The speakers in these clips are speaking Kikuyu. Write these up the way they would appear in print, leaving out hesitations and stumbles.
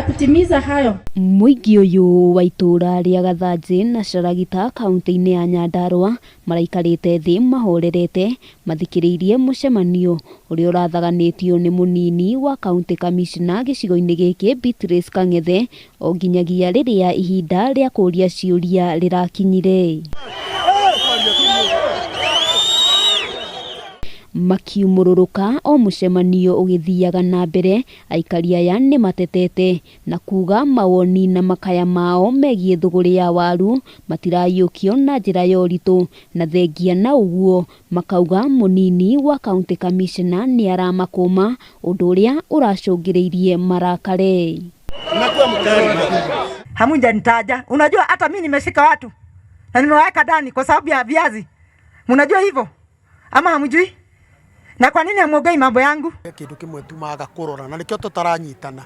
ya kutimiza hayo. Mũingĩ ũyũ wa itũũra rĩa Gathanjĩ na Caragita kaunti-inĩ ya Nyandarua maraikarĩte thĩ mahorerete mathikĩrĩirie mũcemanio ũrĩa ũrathaganĩtio nĩ mũnini wa kaunti kamishna gĩcigo-inĩ gĩkĩ Beatrice Kang'ethe o nginyagia rĩrĩa ihinda rĩa kũũria ciũria rĩrakinyire. Makiumũrũrũka o mũcemanio ũgĩthiaga na mbere, aikari aya nĩ matetete na kuga mawoni na makaya mao megiĩ thũgũrĩ ya waru matiraiyũkio na njĩra ya ũritũ, na thengia na ũguo makauga mũnini wa county commissioner nĩ aramakũma, ũndũ ũrĩa ũracũngĩrĩirie marakare. Hamujanitaja. Unajua hata mimi nimeshika watu na nimewaweka ndani kwa sababu ya viazi. Mnajua hivyo ama hamjui? Na kwa nini hamuongei mambo yangu? Kindu kimwe tumaga kurora na nikio tutaranyitana.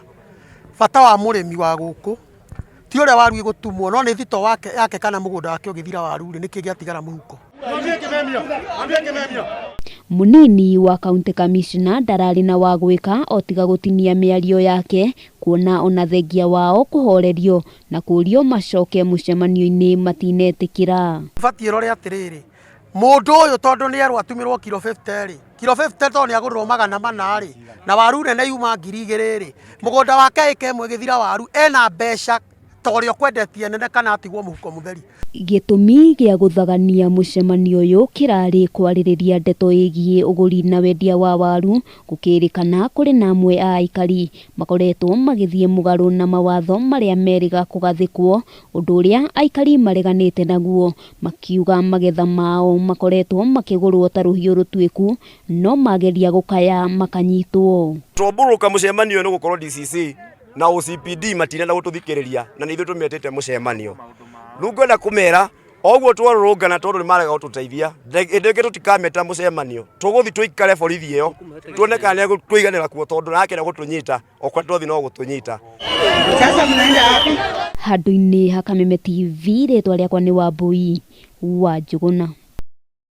Bata wa murimi wa guku ti uria waru igutumwo no ni thito wake yake kana mugunda wake ugithira waru ri niki giatigara muhuko. Munini wa county commissioner ndararĩ na wa gwĩka o tiga gũtinia mĩario yake kuona ona thengia wao kũhorerio na kũrio macoke mũcemanio-inĩ matinetĩkĩra. Batiĩ rore atĩrĩrĩ, mũndũ ũyũ tondũ nĩ erwo atumirwo kiro 50 rĩ, kiro 50 tondũ nĩ agũrĩrwo 400 rĩ, na waru nene yuma 2000 rĩ, mũgũnda wake ĩka ĩmwe ĩgĩthira waru ena mbeca ta ũrĩa ũkwendetie nene kana atigwo mũhuko mũtheri. Gĩtũmi gĩa gũthagania mũcemanio ũyũ kĩrarĩ kwarĩrĩria ndeto ĩgiĩ ũgũri na wendia wa waru, gũkĩrĩkana kũrĩ na amwe a aikari makoretwo magĩthiĩ mũgarũ na mawatho marĩa merĩga kũgathĩkwo, ũndũ ũrĩa aikari mareganĩte naguo makiuga magetha mao makoretwo makĩgũrwo ta rũhiũ rũtuĩku no mageria gũkaya makanyitwo. Twombũrũka mũcemanio nĩ gũkorwo DCC na OCPD matinenda gũtũthikĩrĩria na nĩ ithuĩ tũmetĩte mũcemanio. Rĩu ngwenda kũmera oguo twarũrũngana tondũ nĩ marega gũtũteithia, hĩndĩ ĩngĩ tũtikameta mũcemanio, tũgũthiĩ tũikare borithi ĩyo tuone kana nĩ tũiganĩra kuo tondũ nakĩenda gũtũnyita o kũrĩa twathiĩ no gũtũnyita. Sasa mnaenda wapi? Handũ-inĩ ha Kameme TV, rĩtwa rĩakwa nĩ Wambui wa Njũgũna.